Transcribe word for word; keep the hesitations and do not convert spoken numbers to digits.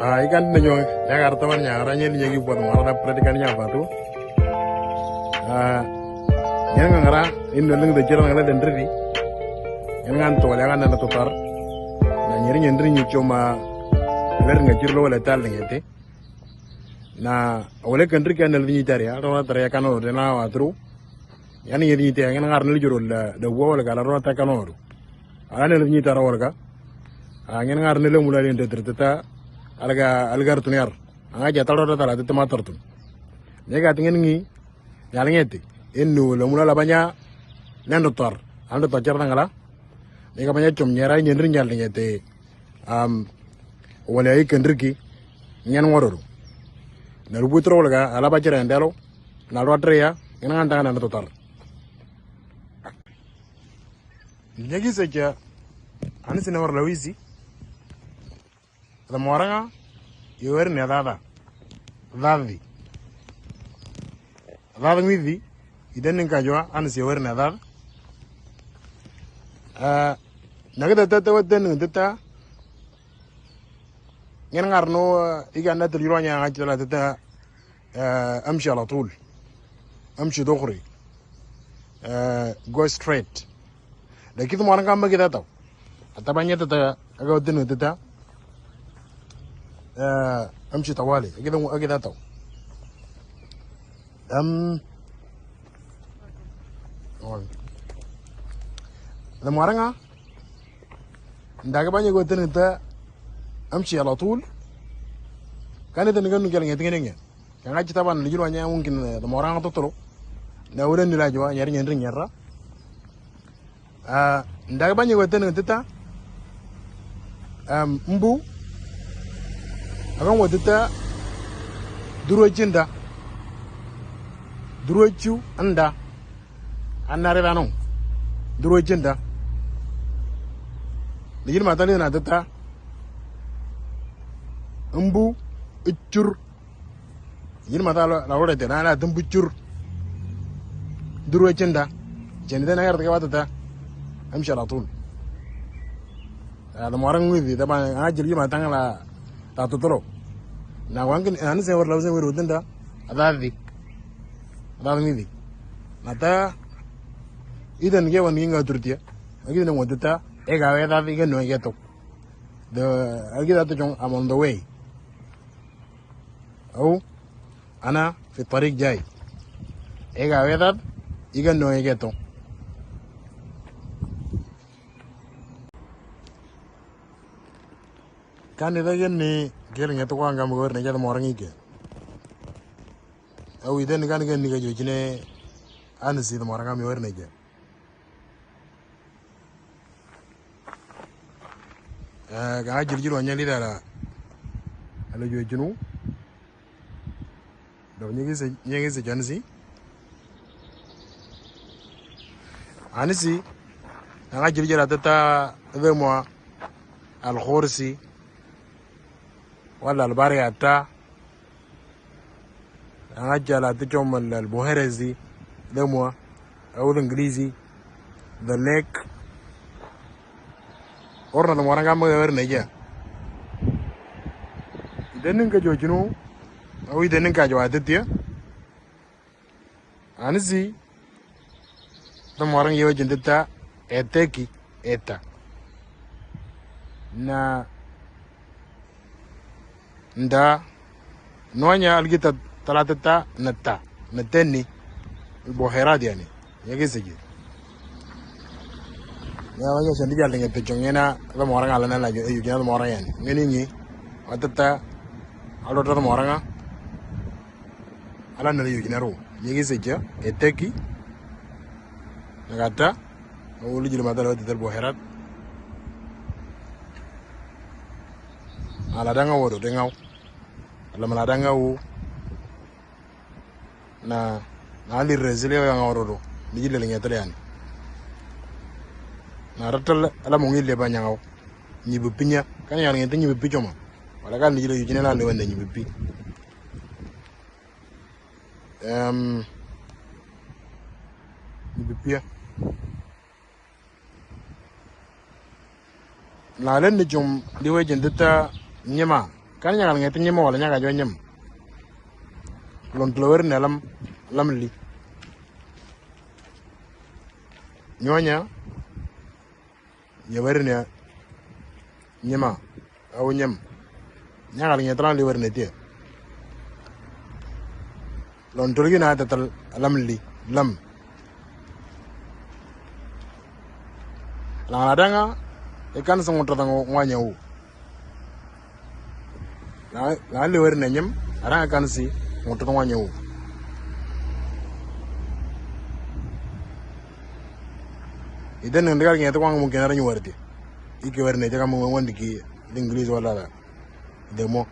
Ah, ikan ninyo, ya kartawan ya, aranya ni nyagi buat mara da predikan ya batu. Ah, yan ngara, in nalung de jira ngara dendri. Yan ngan to, ya kan na to tar. Na nyeri nyendri ni choma, ler ngajir lo wala tal ngete. Na wala kendri kan nalung ni tar ya, ro tar ya kan o de na watru. Yan nyeri ni te, yan ngar nil juro la, da wala kala ro ta kan o. Ala nil ni tar wala ka. Ah, yan ngar nil mulali de tata, alga, algar tunyar. Anga jataro da tala tete matar tun. Nega tingen ngi, yalinge te. Enu lo mula labanya, nendo tar. Ando tar jar dangala. Nega banya chom nyera nyendri nyalinge te. Am, wala i kendriki, nyan ngororo. Na rubu tro wala ga, ala bajira ndelo. Na ro atreya, ngan nganta nando tar. Nyagi seja, ani sine war lawisi. Zamoranga, yoweri ne dada. Dadi. Dadi ngidi, iden ninka jwa, ani si yoweri ne dada. Ah, nagada tata wa den tata. Ngen ngar no, ah, iga na tuli ronya nga tata tata. Ah, amshi ala tul. Amshi dukhri. Ah, go straight. Da kida mwaran kama kida tau. Ata banya tata, aga wadin tata. Ah, amshi tawali. Kida, kida tau. Am. Da mwaran nga. Ndaga banya go tene ta amshi ala tul. Kan ita nigan nugal ngeting ngeting. Kan aji taban ni jiro anya mungkin, eh, da morang to tolo. Na udan ni lajwa nyari nyari nyara. Ah, ndaga banya go tene ta. Am, mbu. Agan go ta. Duro jinda. Duro ju anda. Annare dano. Duro jinda. Ni jiro matali na tata. Mbu, ichur. Ni jiro matalo, la wala tena, na tumbu chur. Duro jinda. Jinda na yarda ka tata. Amshi ala tul. Ah, da morang ngidi, da ba, ah, jiri matang la, ta tutolo. Na wangin, ani se war la se war udinda. Adadi. Adadi ngidi. Na ta, idan ge wan ginga turtia. Agi na wanta ta, ega we adadi ge no ge to. The, agi da to jong, I'm on the way. Au, ana fi tariq jai. Ega we adadi, iga no ge to. Kan ida gen ni, gel ngeto kwa ngam gor ne jada morang ike. Au ida ni kan gen ni ka jojine, ani si morang ngam gor ne jada. Eh, ga jirjiro nyali dara. Alo jojinu. Do nyegi se, nyegi se jansi. Anisi. Anga jirjira tata, demo, al khorsi. Wala al bari ata. Anga jala tichom al, al buheres di, demwa, au de English, the lake. Orna de morang kama wer neja. Denin ka jojinu, au denin ka jwa tetia. Anisi, de morang yewa jendeta, eteki, eta. Na, nda, noanya algita talatata, nata, nateni, buherat yani. Yagi sigi. Ya, wanya sandi jal dengan pejong yana, de morang ala na la, yu, yu, de morang yani. Ngeni ngi, watata, alo de morang, ala na yu, jinaru. Yagi sigi, eteki, nagata, ulu jili matala, watata buherat. Ala danga wodo, dengau. Ala mala danga wo. Na, na ali rezile wa nga orodo. Ni jile lenye tele yani. Na ratal ala mungi le ba nyangau. Nyibu pinya. Kan ya ngente nyibu pi choma. Wala kan ni jile yujine la le wende nyibu pi. Em, nyibu pia. Na len ni jum diwe jendita nyima. Kan nyakal nge ti nyim wala nyaka jo nyim. Lon tulo weri ne lam, lam li. Nyonya. Nye weri ne. Nyima. Au nyim. Nyakal nge talan li weri ne tie. Lon tulo gi na tatal lam li. Lam. Lang ladanga. Ikan sengutra tango ngwanya u. Na, na le weri na nyem, arang akan si, ngutu tong wanyo. Ide nende kar ngete kwang mungkin ara nyu weri. Iki weri ne jaga mungkin wandi ki English wala la. Demo.